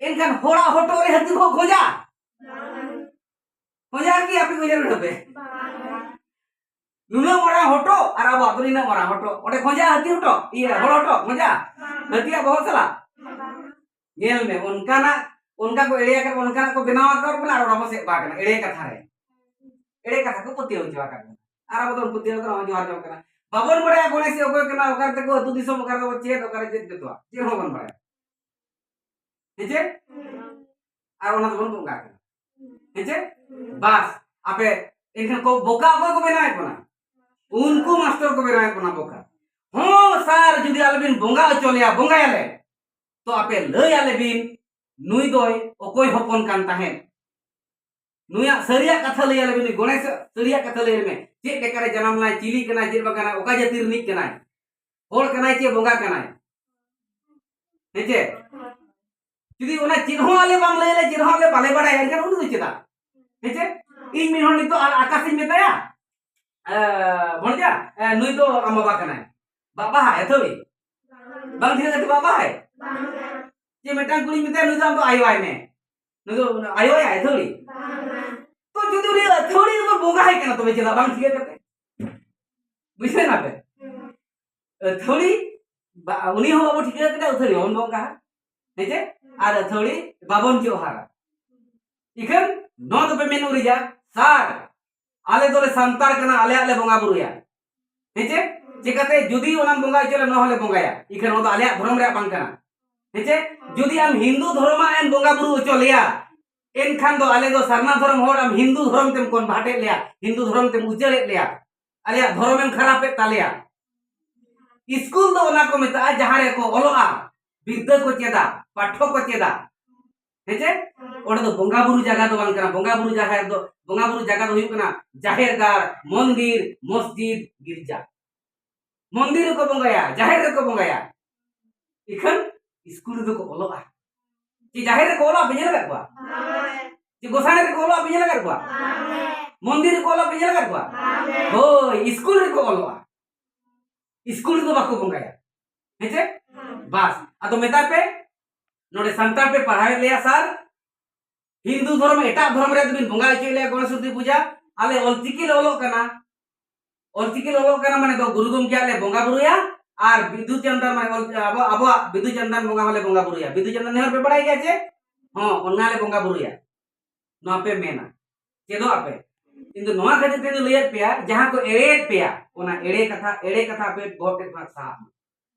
ᱮᱱᱠᱷᱟᱱ ᱦᱚᱲᱟᱜ ᱦᱚᱴᱚᱜ ᱨᱮ ᱦᱟᱹᱛᱤ ᱵᱚᱦᱚᱜ ᱠᱷᱚᱡᱟ? ᱠᱷᱚᱡᱟ ᱠᱤ? ᱟᱯᱮ ᱩᱭᱦᱟᱹᱨ ᱵᱤᱰᱟᱹᱣ ᱯᱮ᱾ ᱱᱩᱱᱟᱹᱜ ᱢᱟᱨᱟᱝ ᱦᱚᱴᱚᱜ ᱟᱨ ᱟᱵᱚᱣᱟᱜ ᱫᱚ ᱱᱤᱱᱟᱹᱜ ᱢᱟᱨᱟᱝ ᱦᱚᱴᱚᱜ, ᱚᱸᱰᱮ ᱠᱷᱚᱡᱟ ᱦᱟᱹᱛᱤ ᱦᱚᱴᱚᱜ, ᱤᱭᱟᱹ, ᱦᱚᱲ ᱦᱚᱴᱚᱜ ᱠᱷᱚᱡᱟ? ᱦᱟᱹᱛᱤᱭᱟᱜ ᱵᱚᱦᱚᱜ ᱥᱟᱞᱟᱜ? ᱧᱮᱞ ᱢᱮ, ᱚᱱᱠᱟᱱᱟᱜ, ᱚᱱᱠᱟ ᱠᱚ ᱮᱲᱮ ᱟᱠᱟᱫ, ᱚᱱᱠᱟᱱᱟᱜ ᱠᱚ ᱵᱮᱱᱟᱣ ᱟᱠᱟᱫ ᱵᱚᱱᱟ ᱟᱨ ᱚᱱᱟ ᱵᱚᱱ ᱥᱮᱫ ᱵᱟᱲᱟ ᱠᱟᱱᱟ ᱮᱲᱮ ᱠᱟᱛᱷᱟ ᱨᱮ᱾ ᱮᱲᱮ ᱠᱟᱛᱷᱟ ᱠᱚ ᱯᱟᱹᱛᱭᱟᱹᱣ ᱦᱚᱪᱚ ᱟᱠᱟᱫ ᱵᱚᱱᱟ᱾ ᱟᱨ ᱟᱵᱚ ᱫᱚ ᱯᱟᱹᱛᱭᱟᱹᱣ ᱠᱟᱱᱟ, ᱡᱚᱦᱟᱨ ᱡᱚᱝ ᱠᱟᱱᱟ᱾ ᱵᱟᱵᱚᱱ ᱵᱟᱲᱟᱭᱟ ᱜᱚᱱᱮᱥ ᱚᱠᱚᱭ ᱠᱟᱱᱟ, ᱚᱠᱟ ᱨᱮ ᱛᱟᱠᱚ ᱟᱹᱛᱩ ᱫᱤᱥᱚᱢ, ᱚᱠᱟ ᱨᱮ ᱛᱟᱠᱚ ᱪᱮᱫ, ᱚᱠᱟ ᱨᱮ ᱪᱮᱫ ᱡᱚᱛᱚᱣᱟᱜ ᱪᱮᱫ ᱦᱚᱸ ᱵᱟᱵᱚᱱ ᱵᱟᱲᱟᱭᱟ᱾ ᱦᱮᱸ ᱪᱮ? ᱟᱨ ᱚᱱᱟ ᱫᱚᱵᱚᱱ ᱵᱚᱸᱜᱟ ᱠᱟᱱᱟ᱾ ᱦᱮᱸ ᱪᱮ? ᱵᱟᱥ, ᱟᱯᱮ ᱮᱱᱠᱷᱟᱱ ᱠᱚ ᱵᱚᱠᱟ ᱚᱠᱚᱭ ᱠᱚ ᱵᱮᱱᱟᱣᱮᱫ ᱵᱚᱱᱟ? ᱩᱱᱠᱩ ᱢᱟᱥᱴᱚᱨ ᱠᱚ ᱵᱮᱱᱟᱣᱮᱫ ᱵᱚᱱᱟ ᱵᱚᱠᱟ᱾ ᱦᱚᱸ ᱥᱟᱨ, ᱡᱩᱫᱤ ᱟᱞᱮ ᱵᱤᱱ ᱵᱚᱸᱜᱟ ᱦᱚᱪᱚ ᱞᱮᱭᱟ, ᱵᱚᱸᱜᱟᱭᱟᱞᱮ, ᱛᱚ ᱟᱯᱮ ᱞᱟᱹᱭ ᱟᱞᱮ ᱵᱤᱱ, ᱱᱩᱭ ᱫᱚᱭ ᱚᱠᱚᱭ ᱦᱚᱯᱚᱱ ᱠᱟᱱ ᱛᱟᱦᱮᱸᱫ? ᱱᱩᱭᱟᱜ ᱥᱟᱹᱨᱤᱭᱟᱜ ᱠᱟᱛᱷᱟ ᱞᱟᱹᱭ ᱟᱞᱮ ᱵᱤᱱ, ᱜᱚᱬᱮᱥ ᱥᱟᱹᱨᱤᱭᱟᱜ ᱠᱟᱛᱷᱟ ᱞᱟᱹᱭ ᱟᱞᱮ ᱢᱮ᱾ ᱪᱮᱫ ᱞᱮᱠᱟᱨᱮ ᱡᱟᱱᱟᱢ ᱞᱮᱱᱟᱭ, ᱪᱤᱞᱤ ᱠᱟᱱᱟᱭ, ᱪᱮᱫ ᱵᱟᱝ ᱠᱟᱱᱟᱭ, ᱚᱠᱟ ᱡᱟᱹᱛᱤ ᱨᱤᱱᱤᱡ ᱠᱟᱱᱟᱭ, ᱦᱚᱲ ᱠᱟᱱᱟᱭ ᱪᱮ ᱵᱚᱸᱜᱟ ᱠᱟᱱᱟᱭ? ᱦᱮᱸ ᱪᱮ? ᱡᱩᱫᱤ ᱚᱱᱟ ᱪᱮᱫ ᱦᱚᱸ ᱟᱞᱮ ᱵᱟᱢ ᱞᱟᱹᱭ ᱟᱞᱮ, ᱪᱮᱫ ᱦᱚᱸ ᱟᱞᱮ ᱵᱟᱞᱮ ᱵᱟᱲᱟᱭᱟ, ᱮᱱᱠᱷᱟᱱ ᱩᱱᱤ ᱫᱚ ᱪᱮᱫᱟᱜ? ᱦᱮᱸ ᱪᱮ? ᱤᱧ ᱢᱤᱫ ᱦᱚᱲ ᱱᱤᱛᱚᱜ ᱟᱨ ᱟᱠᱟᱥᱤᱧ ᱢᱮᱛᱟᱭᱟ, "ᱮ, ᱵᱷᱚᱲᱡᱟ, ᱮ, ᱱᱩᱭ ᱫᱚ ᱟᱢ ᱵᱟᱵᱟ ᱠᱟᱱᱟᱭ, ᱵᱟᱵᱟ ᱦᱟᱭ ᱟᱹᱛᱷᱟᱹᱲᱤ, ᱵᱟᱝ ᱴᱷᱤᱠ ᱟᱪᱷᱮ ᱵᱟᱵᱟ ᱦᱟᱭ?" ᱡᱮ ᱢᱤᱫᱴᱟᱝ ᱠᱩᱲᱤᱧ ᱢᱮᱛᱟᱭᱟ, "ᱱᱩᱭ ᱫᱚ ᱟᱢ ᱫᱚ ᱟᱭᱳ ᱟᱭ ᱢᱮ, ᱱᱩᱭ ᱫᱚ ᱟᱭᱳ ᱟᱭ ᱟᱹᱛᱷᱟᱹᱲᱤ?" ᱛᱚ ᱡᱩᱫᱤ ᱩᱱᱤ ᱟᱹᱛᱷᱟᱹᱲᱤ ᱫᱚ ᱵᱚᱸᱜᱟ ᱦᱟᱭ ᱠᱟᱱᱟ, ᱛᱚᱵᱮ ᱪᱮᱫᱟᱜ ᱵᱟᱝ ᱴᱷᱤᱠᱟᱹ ᱠᱟᱛᱮ? ᱵᱩᱡᱷᱟᱹᱣ ᱱᱟᱯᱮ? ᱟᱹᱛᱷᱟᱹᱲᱤ ᱵᱟ-, ᱩᱱᱤ ᱦᱚᱸ ᱵᱟᱵᱚ ᱴᱷᱤᱠᱟᱹ ᱠᱟᱫᱟ, ᱟᱹᱛᱷᱟᱹᱲᱤ ᱦᱚᱸ ᱵᱚᱱ ᱵᱚᱸᱜᱟ ᱦᱟ᱾ ᱦᱮᱸ ᱪᱮ? ᱟᱨ ᱟᱹᱛᱷᱟᱹᱣᱲᱤ ᱵᱟᱵᱚᱱ ᱡᱚᱦᱟᱨᱟ᱾ ᱤᱠᱷᱟᱹᱱ ᱱᱚᱣᱟ ᱫᱚᱯᱮ ᱢᱮᱱ ᱩᱨᱤᱡᱟ, ᱥᱟᱨ, ᱟᱞᱮ ᱫᱚᱞᱮ ᱥᱟᱱᱛᱟᱲ ᱠᱟᱱᱟ, ᱟᱞᱮᱭᱟᱜ ᱞᱮ ᱵᱚᱸᱜᱟ ᱵᱩᱨᱩᱭᱟ᱾ ᱦᱮᱸ ᱪᱮ? ᱪᱮᱠᱟᱛᱮ ᱡᱩᱫᱤ ᱚᱱᱟᱢ ᱵᱚᱸᱜᱟ ᱦᱚᱪᱚ ᱞᱮ, ᱱᱚᱣᱟ ᱦᱚᱸᱞᱮ ᱵᱚᱸᱜᱟᱭᱟ, ᱤᱠᱷᱟᱹᱱ ᱚᱱᱟ ᱫᱚ ᱟᱞᱮᱭᱟᱜ ᱫᱷᱚᱨᱚᱢ ᱨᱮᱭᱟᱜ ᱵᱟᱝ ᱠᱟᱱᱟ᱾ ᱦᱮᱸ ᱪᱮ? ᱡᱩᱫᱤ ᱟᱢ ᱦᱤᱱᱫᱩ ᱫᱷᱚᱨᱚᱢᱟᱜ ᱮᱢ ᱵᱚᱸᱜᱟ ᱵᱩᱨᱩ ᱦᱚᱪᱚ ᱞᱮᱭᱟ, ᱮᱱᱠᱷᱟᱱ ᱫᱚ ᱟᱞᱮ ᱫᱚ ᱥᱟᱨᱱᱟ ᱫᱷᱚᱨᱚᱢ ᱦᱚᱲ ᱟᱢ ᱦᱤᱱᱫᱩ ᱫᱷᱚᱨᱚᱢ ᱛᱮᱢ ᱠᱚᱱᱵᱷᱟᱨᱴ ᱮᱫ ᱞᱮᱭᱟ, ᱦᱤᱱᱫᱩ ᱫᱷᱚᱨᱚᱢ ᱛᱮᱢ ᱩᱪᱟᱹᱲᱮᱫ ᱞᱮᱭᱟ, ᱟᱞᱮᱭᱟᱜ ᱫᱷᱚᱨᱚᱢ ᱮᱢ ᱠᱷᱟᱨᱟᱯᱮᱫ ᱛᱟᱞᱮᱭᱟ᱾ ᱤᱥᱠᱩᱞ ᱫᱚ ᱚᱱᱟ ᱠᱚ ᱢᱮᱛᱟᱜᱼᱟ ᱡᱟᱦᱟᱸ ᱨᱮᱠᱚ ᱚᱞᱚᱜᱼᱟ, ᱵᱤᱫᱽᱫᱟᱹ ᱠᱚ ᱪᱮᱫᱟ, ᱯᱟᱴᱷᱚ ᱠᱚ ᱪᱮᱫᱟ᱾ ᱦᱮᱸ ᱪᱮ? ᱚᱸᱰᱮ ᱫᱚ ᱵᱚᱸᱜᱟ ᱵᱩᱨᱩ ᱡᱟᱭᱜᱟ ᱫᱚ ᱵᱟᱝ ᱠᱟᱱᱟ᱾ ᱵᱚᱸᱜᱟ ᱵᱩᱨᱩ ᱡᱟᱦᱮᱨ ᱫᱚ, ᱵᱚᱸᱜᱟ ᱵᱩᱨᱩ ᱡᱟᱭᱜᱟ ᱫᱚ ᱦᱩᱭᱩᱜ ᱠᱟᱱᱟ ᱡᱟᱦᱮᱨ ᱜᱟᱲ, ᱢᱚᱱᱫᱤᱨ, ᱢᱚᱥᱡᱤᱫ, ᱜᱤᱨᱡᱟ᱾ ᱢᱚᱱᱫᱤᱨ ᱨᱮᱠᱚ ᱵᱚᱸᱜᱟᱭᱟ, ᱡᱟᱦᱮᱨ ᱨᱮᱠᱚ ᱵᱚᱸᱜᱟᱭᱟ, ᱤᱠᱷᱟᱹᱱ ᱤᱥᱠᱩᱞ ᱨᱮᱫᱚ ᱠᱚ ᱚᱞᱚᱜᱼᱟ᱾ ᱪᱮ ᱡᱟᱦᱮᱨ ᱨᱮᱠᱚ ᱚᱞᱚᱜᱼᱟ ᱯᱮ ᱧᱮᱞ ᱟᱠᱟᱫ ᱠᱚᱣᱟ? ᱪᱮ ᱜᱚᱸᱥᱟᱲᱮ ᱨᱮᱠᱚ ᱚᱞᱚᱜᱼᱟ ᱯᱮ ᱧᱮᱞ ᱟᱠᱟᱫ ᱠᱚᱣᱟ? ᱢᱚᱱᱫᱤᱨ ᱨᱮᱠᱚ ᱚᱞᱚᱜᱼᱟ ᱯᱮ ᱧᱮᱞ ᱟᱠᱟᱫ ᱠᱚᱣᱟ? ᱦᱳᱭ, ᱤᱥᱠᱩᱞ ᱨᱮᱠᱚ ᱚᱞᱚᱜᱼᱟ᱾ ᱤᱥᱠᱩᱞ ᱨᱮᱫᱚ ᱵᱟᱠᱚ ᱵᱚᱸᱜᱟᱭᱟ᱾ ᱦᱮᱸ ᱪᱮ? ᱵᱟᱥ, ᱟᱫᱚ ᱢᱮᱛᱟᱭ ᱯᱮ, ᱱᱚᱰᱮ ᱥᱟᱱᱛᱟᱲ ᱯᱮ ᱯᱟᱲᱦᱟᱣᱮᱫ ᱞᱮᱭᱟ ᱥᱟᱨ, ᱦᱤᱱᱫᱩ ᱫᱷᱚᱨᱚᱢ, ᱮᱴᱟᱜ ᱫᱷᱚᱨᱚᱢ ᱨᱮ ᱫᱚᱵᱤᱱ ᱵᱚᱸᱜᱟ ᱦᱚᱪᱚᱭᱮᱫ ᱞᱮᱭᱟ ᱜᱚᱬᱮᱥ ᱥᱚᱨᱚᱥᱚᱛᱤ ᱯᱩᱡᱟ, ᱟᱞᱮ ᱚᱞᱪᱤᱠᱤ ᱞᱮ ᱚᱞᱚᱜ ᱠᱟᱱᱟ᱾ ᱚᱞᱪᱤᱠᱤ ᱞᱮ ᱚᱞᱚᱜ ᱠᱟᱱᱟ ᱢᱟᱱᱮ ᱫᱚ ᱜᱩᱨᱩ ᱜᱚᱢᱠᱮᱭᱟᱜ ᱞᱮ ᱵᱚᱸᱜᱟ ᱵᱩᱨᱩᱭᱟ, ᱟᱨ ᱵᱤᱫᱩ ᱪᱟᱸᱫᱟᱱ ᱢᱟᱱᱮ ᱚᱞ-, ᱟᱵᱚ, ᱟᱵᱚᱣᱟᱜ ᱵᱤᱫᱩ ᱪᱟᱸᱫᱟᱱ ᱵᱚᱸᱜᱟ ᱦᱚᱸᱞᱮ ᱵᱚᱸᱜᱟ ᱵᱩᱨᱩᱭᱟ᱾ ᱵᱤᱫᱩ ᱪᱟᱸᱫᱟᱱ ᱱᱮᱦᱚᱨ ᱯᱮ ᱵᱟᱲᱟᱭ ᱜᱮᱭᱟ ᱪᱮ? ᱦᱚᱸ, ᱚᱱᱟ ᱞᱮ ᱵᱚᱸᱜᱟ ᱵᱩᱨᱩᱭᱟ᱾ ᱱᱚᱣᱟ ᱯᱮ ᱢᱮᱱᱟ, ᱪᱮᱫᱚᱜ ᱟᱯᱮ᱾ ᱤᱧ ᱫᱚ ᱱᱚᱣᱟ ᱠᱷᱟᱹᱛᱤᱨ ᱛᱮᱧ ᱞᱟᱹᱭᱟᱫ ᱯᱮᱭᱟ, ᱡᱟᱦᱟᱸ ᱠᱚ ᱮᱲᱮᱭᱮᱫ ᱯᱮᱭᱟ, ᱚᱱᱟ ᱮᱲᱮ ᱠᱟᱛᱷᱟ, ᱮᱲᱮ ᱠᱟᱛᱷᱟ ᱟᱯᱮ ᱵᱚᱦᱚᱜ ᱴᱷᱮᱱ ᱠᱷᱚᱱᱟᱜ ᱥᱟᱦᱟᱜ ᱢᱟ᱾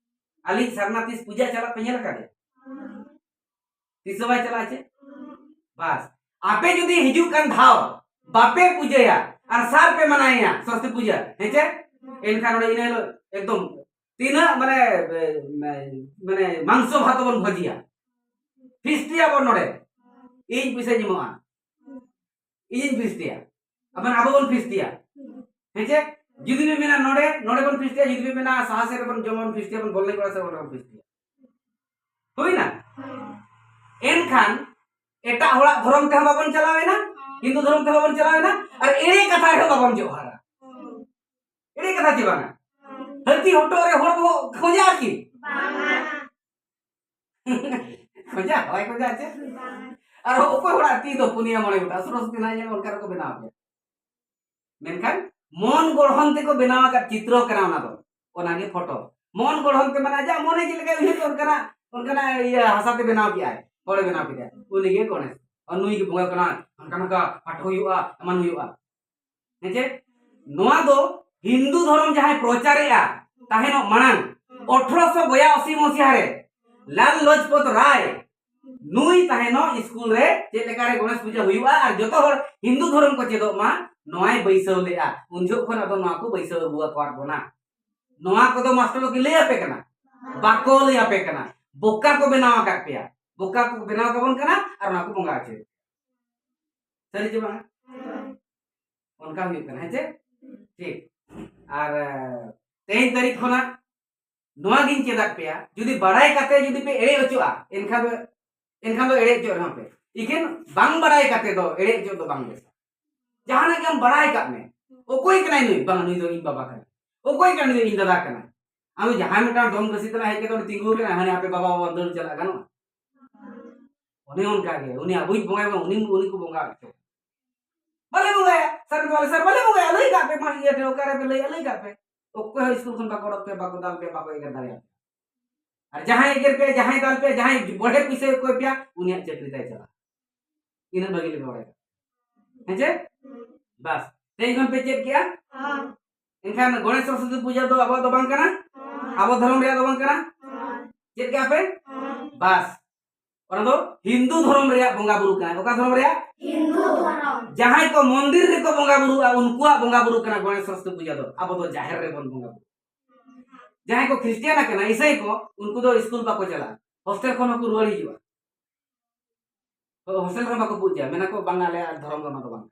ᱟᱹᱞᱤᱧ ᱥᱟᱨᱱᱟ ᱛᱤᱥ ᱯᱩᱡᱟ ᱪᱟᱞᱟᱜ ᱯᱮ ᱧᱮᱞ ᱟᱠᱟᱫᱮ? ᱛᱤᱥ ᱦᱚᱸ ᱵᱟᱭ ᱪᱟᱞᱟᱜᱼᱟ ᱪᱮ? ᱵᱟᱥ, ᱟᱯᱮ ᱡᱩᱫᱤ ᱦᱤᱡᱩᱜ ᱠᱟᱱ ᱫᱷᱟᱣ ᱵᱟᱯᱮ ᱯᱩᱡᱟᱹᱭᱟ ᱟᱨ ᱥᱟᱨ ᱯᱮ ᱢᱟᱱᱟᱭᱮᱭᱟ ᱥᱚᱨᱚᱥᱚᱛᱤ ᱯᱩᱡᱟᱹ, ᱦᱮᱸ ᱪᱮ? ᱮᱱᱠᱷᱟᱱ ᱚᱸᱰᱮ ᱤᱱᱟᱹ ᱦᱤᱞᱳᱜ ᱮᱠᱫᱚᱢ ᱛᱤᱱᱟᱹᱜ ᱢᱟᱱᱮ, ᱮ, ᱢᱟᱱᱮ ᱢᱟᱝᱥᱚ ᱵᱷᱟᱛ ᱵᱚᱱ ᱵᱷᱚᱡᱤᱭᱟ, ᱯᱷᱤᱥᱴᱤᱭᱟ ᱵᱚᱱ ᱱᱚᱰᱮ, ᱤᱧ ᱯᱚᱭᱥᱟᱧ ᱮᱢᱚᱜᱼᱟ, ᱤᱧᱤᱧ ᱯᱷᱤᱥᱴᱤᱭᱟ, ᱟᱵᱟᱨ ᱟᱵᱚ ᱵᱚᱱ ᱯᱷᱤᱥᱴᱤᱭᱟ᱾ ᱦᱮᱸ ᱪᱮ? ᱡᱩᱫᱤ ᱵᱤᱱ ᱢᱮᱱᱟ ᱱᱚᱰᱮ, ᱱᱚᱰᱮ ᱵᱚᱱ ᱯᱷᱤᱥᱴᱤᱭᱟ, ᱡᱩᱫᱤ ᱵᱤᱱ ᱢᱮᱱᱟ ᱥᱟᱦᱟ ᱥᱮᱫ ᱨᱮᱵᱚᱱ ᱡᱚᱢ ᱵᱚᱱ ᱯᱷᱤᱥᱴᱤᱭᱟ, ᱵᱚᱱ ᱵᱚᱞ ᱮᱱᱮᱡ ᱠᱚᱲᱟ ᱥᱮᱫ ᱵᱚᱱ ᱯᱷᱤᱥᱴᱤᱭᱟ᱾ ᱦᱩᱭᱱᱟ? ᱮᱱᱠᱷᱟᱱ ᱮᱴᱟᱜ ᱦᱚᱲᱟᱜ ᱫᱷᱚᱨᱚᱢ ᱛᱮᱦᱚᱸ ᱵᱟᱵᱚᱱ ᱪᱟᱞᱟᱣ ᱮᱱᱟ, ᱦᱤᱱᱫᱩ ᱫᱷᱚᱨᱚᱢ ᱛᱮᱦᱚᱸ ᱵᱟᱵᱚᱱ ᱪᱟᱞᱟᱣ ᱮᱱᱟ, ᱟᱨ ᱮᱲᱮ ᱠᱟᱛᱷᱟ ᱨᱮᱦᱚᱸ ᱵᱟᱵᱚᱱ ᱡᱚᱦᱟᱨᱟ᱾ ᱮᱲᱮ ᱠᱟᱛᱷᱟ ᱪᱮ ᱵᱟᱝᱟ? ᱦᱟᱹᱛᱤ ᱦᱚᱴᱚᱜ ᱨᱮ ᱦᱚᱲ ᱵᱚ ᱠᱷᱚᱡᱟ ᱠᱤ? ᱠᱷᱚᱡᱟ, ᱵᱟᱭ ᱠᱷᱚᱡᱟ ᱪᱮ? ᱟᱨ ᱚᱠᱚᱭ ᱦᱚᱲᱟᱜ ᱛᱤ ᱫᱚ ᱯᱩᱱᱭᱟ ᱢᱚᱬᱮ ᱜᱚᱴᱟ ᱥᱚᱨᱚᱥᱚᱛᱤ ᱱᱟᱜ ᱧᱮᱞ ᱚᱱᱠᱟ ᱨᱮᱠᱚ ᱵᱮᱱᱟᱣ ᱜᱮᱭᱟ᱾ ᱢᱮᱱᱠᱷᱟᱱ ᱢᱚᱱ ᱜᱚᱲᱦᱚᱱ ᱛᱮᱠᱚ ᱵᱮᱱᱟᱣ ᱟᱠᱟᱫ ᱪᱤᱛᱨᱚ ᱠᱟᱱᱟ ᱚᱱᱟ ᱫᱚ, ᱚᱱᱟᱜᱮ ᱯᱷᱳᱴᱳ᱾ ᱢᱚᱱ ᱜᱚᱲᱦᱚᱱ ᱛᱮ ᱢᱟᱱᱮ ᱟᱡᱟᱜ ᱢᱚᱱᱮ ᱪᱮᱫ ᱞᱮᱠᱟᱭ ᱩᱭᱦᱟᱹᱨ ᱜᱚᱫ ᱠᱟᱱᱟ, ᱚᱱᱠᱟᱱᱟᱜ ᱤᱭᱟᱹ ᱦᱟᱥᱟ ᱛᱮ ᱵᱮᱱᱟᱣ ᱠᱮᱜᱼᱟᱭ, ᱦᱚᱲᱮ ᱵᱮᱱᱟᱣ ᱠᱮᱫᱟ, ᱩᱱᱤ ᱜᱮ ᱜᱚᱬᱮᱥ᱾ ᱟᱨ ᱱᱩᱭ ᱜᱮ ᱵᱚᱸᱜᱟ ᱠᱟᱱᱟ, ᱚᱱᱠᱟ ᱱᱚᱝᱠᱟ ᱯᱟᱴᱷ ᱦᱩᱭᱩᱜᱼᱟ, ᱮᱢᱟᱱ ᱦᱩᱭᱩᱜᱼᱟ᱾ ᱦᱮᱸ ᱪᱮ? ᱱᱚᱣᱟ ᱫᱚ ᱦᱤᱱᱫᱩ ᱫᱷᱚᱨᱚᱢ ᱡᱟᱦᱟᱸᱭ ᱯᱨᱚᱪᱟᱨᱮᱜᱼᱟ, ᱛᱟᱦᱮᱱᱚᱜ ᱢᱟᱲᱟᱝ ᱟᱴᱷᱨᱚᱥᱚ ᱵᱚᱭᱟᱥᱤ ᱢᱚᱥᱤᱦᱟ ᱨᱮ ᱞᱟᱞ ᱞᱚᱡᱯᱚᱛ ᱨᱟᱭ ᱱᱩᱭ ᱛᱟᱦᱮᱱᱚᱜ ᱥᱠᱩᱞ ᱨᱮ ᱪᱮᱫ ᱞᱮᱠᱟ ᱨᱮ ᱜᱚᱬᱮᱥ ᱯᱩᱡᱟᱹ ᱦᱩᱭᱩᱜᱼᱟ ᱟᱨ ᱡᱚᱛᱚ ᱦᱚᱲ ᱦᱤᱱᱫᱩ ᱫᱷᱚᱨᱚᱢ ᱠᱚ ᱪᱮᱫᱚᱜ ᱢᱟ, ᱱᱚᱣᱟᱭ ᱵᱟᱹᱭᱥᱟᱹᱣ ᱞᱮᱜᱼᱟ᱾ ᱩᱱ ᱡᱚᱦᱚᱜ ᱠᱷᱚᱱ ᱟᱫᱚ ᱱᱚᱣᱟ ᱠᱚ ᱵᱟᱹᱭᱥᱟᱹᱣ ᱟᱹᱜᱩ ᱟᱠᱟᱫ ᱵᱚᱱᱟ᱾ ᱱᱚᱣᱟ ᱠᱚᱫᱚ ᱢᱟᱥᱴᱟᱨ ᱠᱚ ᱞᱟᱹᱭ ᱟᱯᱮ ᱠᱟᱱᱟ? ᱵᱟᱠᱚ ᱞᱟᱹᱭ ᱟᱯᱮ ᱠᱟᱱᱟ, ᱵᱚᱠᱟ ᱠᱚ ᱵᱮᱱᱟᱣ ᱟᱠᱟᱫ ᱯᱮᱭᱟ, ᱵᱚᱠᱟ ᱠᱚ ᱵᱮᱱᱟᱣ ᱠᱟᱵᱚᱱ ᱠᱟᱱᱟ ᱟᱨ ᱚᱱᱟ ᱠᱚ ᱵᱚᱸᱜᱟ ᱦᱚᱪᱚᱭᱮᱫ ᱯᱮᱭᱟ᱾ ᱥᱟᱹᱨᱤ ᱪᱮ ᱵᱟᱝ? ᱚᱱᱠᱟ ᱦᱩᱭᱩᱜ ᱠᱟᱱᱟ, ᱦᱮᱸ ᱪᱮ? ᱴᱷᱤᱠ᱾ ᱟᱨ ᱛᱮᱦᱮᱧ ᱛᱟᱹᱨᱤᱠᱷ ᱠᱷᱚᱱᱟᱜ ᱱᱚᱣᱟ ᱜᱤᱧ ᱪᱮᱫᱟᱜ ᱯᱮᱭᱟ, ᱡᱩᱫᱤ ᱵᱟᱲᱟᱭ ᱠᱟᱛᱮ ᱡᱩᱫᱤ ᱯᱮ ᱮᱲᱮ ᱦᱚᱪᱚᱜᱼᱟ, ᱮᱱᱠᱷᱟᱱ ᱫᱚ, ᱮᱱᱠᱷᱟᱱ ᱫᱚ ᱮᱲᱮ ᱦᱚᱪᱚᱜ ᱨᱮᱦᱚᱸ ᱯᱮ᱾ ᱮᱠᱮᱱ ᱵᱟᱝ ᱵᱟᱲᱟᱭ ᱠᱟᱛᱮ ᱫᱚ ᱮᱲᱮ ᱦᱚᱪᱚᱜ ᱫᱚ ᱵᱟᱝ ᱵᱮᱥᱟ᱾ ᱡᱟᱦᱟᱱᱟᱜ ᱜᱮᱢ ᱵᱟᱲᱟᱭ ᱠᱟᱜ ᱢᱮ, ᱚᱠᱚᱭ ᱠᱟᱱᱟᱭ ᱱᱩᱭ? ᱵᱟᱝ, ᱱᱩᱭ ᱫᱚ ᱤᱧ ᱵᱟᱵᱟ ᱠᱟᱱᱟᱭ᱾ ᱚᱠᱚᱭ ᱠᱟᱱᱟᱭ? ᱱᱩᱭ ᱫᱚ ᱤᱧ ᱫᱟᱫᱟ ᱠᱟᱱᱟᱭ᱾ ᱟᱢ ᱫᱚ ᱡᱟᱦᱟᱸᱭ ᱢᱤᱫᱴᱟᱝ ᱰᱚᱢ ᱠᱟᱹᱥᱤ ᱛᱟᱞᱟ ᱦᱮᱡ ᱠᱟᱛᱮ ᱚᱸᱰᱮ ᱛᱤᱸᱜᱩ ᱟᱠᱟᱱᱟᱭ, ᱦᱟᱱᱮ ᱟᱯᱮ ᱵᱟᱵᱟ ᱵᱟᱵᱟ ᱫᱟᱹᱲ ᱪᱟᱞᱟᱜ ᱜᱟᱱᱚᱜᱼᱟ? ᱚᱱᱮ ᱚᱱᱠᱟ ᱜᱮ, ᱩᱱᱤ ᱟᱵᱚᱭᱤᱡ ᱵᱚᱸᱜᱟᱭ ᱵᱚᱸᱜᱟ, ᱩᱱᱤ, ᱩᱱᱤ ᱠᱚ ᱵᱚᱸᱜᱟ ᱦᱚᱪᱚ᱾ ᱵᱟᱞᱮ ᱵᱚᱸᱜᱟᱭᱟ, ᱥᱟᱹᱨᱤ ᱫᱚ ᱵᱟᱞᱮ, ᱥᱟᱹᱨᱤ ᱵᱟᱞᱮ ᱵᱚᱸᱜᱟᱭᱟ, ᱞᱟᱹᱭ ᱠᱟᱜ ᱯᱮ, ᱢᱟ ᱤᱭᱟᱹ ᱴᱷᱮᱱ ᱚᱠᱟᱨᱮ ᱯᱮ ᱞᱟᱹᱭᱟ, ᱞᱟᱹᱭ ᱠᱟᱜ ᱯᱮ᱾ ᱚᱠᱚᱭ ᱦᱚᱸ ᱥᱠᱩᱞ ᱠᱷᱚᱱ ᱵᱟᱠᱚ ᱚᱰᱚᱠ ᱯᱮᱭᱟ, ᱵᱟᱠᱚ ᱫᱟᱞ ᱯᱮᱭᱟ, ᱵᱟᱠᱚ ᱮᱜᱮᱨ ᱫᱟᱲᱮᱭᱟᱜ ᱯᱮᱭᱟ᱾ ᱟᱨ ᱡᱟᱦᱟᱸᱭ ᱮᱜᱮᱨ ᱯᱮᱭᱟ, ᱡᱟᱦᱟᱸᱭ ᱫᱟᱞ ᱯᱮᱭᱟ, ᱡᱟᱦᱟᱸᱭ ᱵᱚᱲᱦᱮ ᱯᱩᱭᱥᱟᱹ ᱠᱚᱭ ᱯᱮᱭᱟ, ᱩᱱᱤᱭᱟᱜ ᱪᱟᱹᱠᱨᱤ ᱛᱟᱭ ᱪᱟᱞᱟᱜᱼᱟ᱾ ᱤᱱᱟᱹᱜ ᱵᱷᱟᱹᱜᱤ ᱞᱮᱠᱟ ᱵᱟᱲᱟᱭ ᱠᱟᱜ᱾ ᱦᱮᱸ ᱪᱮ? ᱵᱟᱥ, ᱛᱮᱦᱮᱧ ᱠᱷᱚᱱ ᱯᱮ ᱪᱮᱫ ᱠᱮᱜᱼᱟ? ᱮᱱᱠᱷᱟᱱ ᱜᱚᱬᱮᱥ ᱥᱚᱨᱚᱥᱚᱛᱤ ᱯᱩᱡᱟᱹ ᱫᱚ ᱟᱵᱚᱣᱟᱜ ᱫᱚ ᱵᱟᱝ ᱠᱟᱱᱟ? ᱟᱵᱚ ᱫᱷᱚᱨᱚᱢ ᱨᱮᱭᱟᱜ ᱫᱚ ᱵᱟᱝ ᱠᱟᱱᱟ? ᱪᱮᱫ ᱠᱮᱜᱼᱟ ᱯᱮ? ᱵᱟᱥ, ᱚᱱᱟ ᱫᱚ ᱦᱤᱱᱫᱩ ᱫᱷᱚᱨᱚᱢ ᱨᱮᱭᱟᱜ ᱵᱚᱸᱜᱟ ᱵᱩᱨᱩ ᱠᱟᱱᱟ᱾ ᱚᱠᱟ ᱫᱷᱚᱨᱚᱢ ᱨᱮᱭᱟᱜ? ᱦᱤᱱᱫᱩ ᱫᱷᱚᱨᱚᱢ᱾ ᱡᱟᱦᱟᱸᱭ ᱠᱚ ᱢᱚᱱᱫᱤᱨ ᱨᱮᱠᱚ ᱵᱚᱸᱜᱟ ᱵᱩᱨᱩᱜᱼᱟ, ᱩᱱᱠᱩᱣᱟᱜ ᱵᱚᱸᱜᱟ ᱵᱩᱨᱩ ᱠᱟᱱᱟ ᱜᱚᱬᱮᱥ ᱥᱚᱨᱚᱥᱚᱛᱤ ᱯᱩᱡᱟᱹ ᱫᱚ᱾ ᱟᱵᱚ ᱫᱚ ᱡᱟᱦᱮᱨ ᱨᱮᱵᱚᱱ ᱵᱚᱸᱜᱟ ᱵᱩᱨᱩ᱾ ᱡᱟᱦᱟᱸᱭ ᱠᱚ ᱠᱷᱨᱤᱥᱴᱤᱭᱟᱱ ᱟᱠᱟᱱᱟ, ᱤᱥᱟᱹᱭ ᱠᱚ, ᱩᱱᱠᱩ ᱫᱚ ᱥᱠᱩᱞ ᱵᱟᱠᱚ ᱪᱟᱞᱟᱜᱼᱟ, ᱦᱳᱥᱴᱮᱞ ᱠᱷᱚᱱ ᱦᱚᱸᱠᱚ ᱨᱩᱣᱟᱹᱲ ᱦᱤᱡᱩᱜᱼᱟ᱾ ᱦᱳ-, ᱦᱳᱥᱴᱮᱞ ᱨᱮ ᱵᱟᱠᱚ ᱯᱩᱡᱟ, ᱢᱮᱱᱟ ᱠᱚ, "ᱵᱟᱝ, ᱟᱞᱮᱭᱟᱜ ᱫᱷᱚᱨᱚᱢ ᱫᱚ ᱚᱱᱟ ᱫᱚ ᱵᱟᱝ ᱠᱟᱱᱟ᱾"